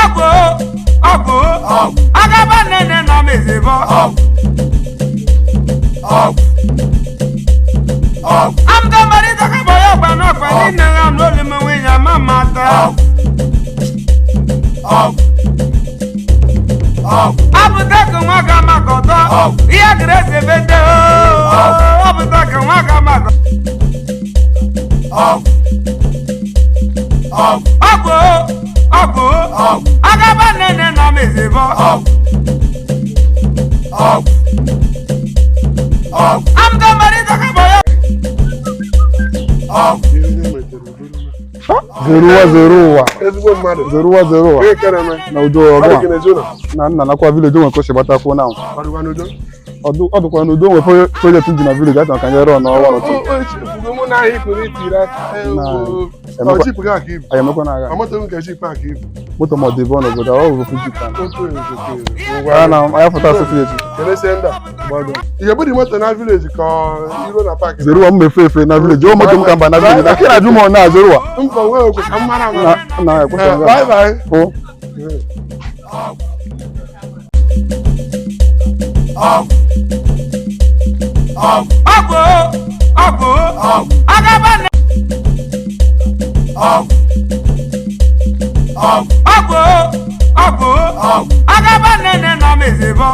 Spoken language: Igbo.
Ọgwụ ọgwụ agaba nene na mezibọ. Amta marita ka boyo gba na ọkpa nínú ha n'olu m nwe ya ma mata. Apụta ka nwa ga maka ọtọ ihe grace ebete. Apụta ka nwa ga maka ọgwụ ọgwụ agaba nene na mezibọ. Amta marita ka boyo. Zeruwa zeruwa. Ezigbo mmadụ. Zeruwa zeruwa. Onye kere eme? Na udo Ọ dị ọgụ gị n'ezinụlọ? na nna nakwa village onwe ka o si gbatakwuo na Ọ dịkwa n'udo? ọ dịkwa n'udo onwe project dị na village achọrọ ka anyị rụọ n'ọnwa n'otu. O chefugo mụ na ahụ ikpere itiri aka. Na- Ọ jipụ gị aka ibu. Anyị emekwa na agha. Ọ moto m ka jipụ aka ibu. Moto ma ọ dị bụọ n'obodo ọ bụ Fuji kan. Otu ezu. Ya na anyị fụta asụ village. Kelesie ndị a. Gbado. Ihe bụ dị moto na village ka ọ iro na paakị. Zeruwa m efe efe na village o moto m ka mba na village na kena jụ m na zeruwa. Mba nwee okwe ka m mara Na amara. na ekwesịrị Eh, bye bye. Fụ. Ọgwụ ọgwụ agaba ne ọgwụ ọgwụ agaba nene na mezibọ.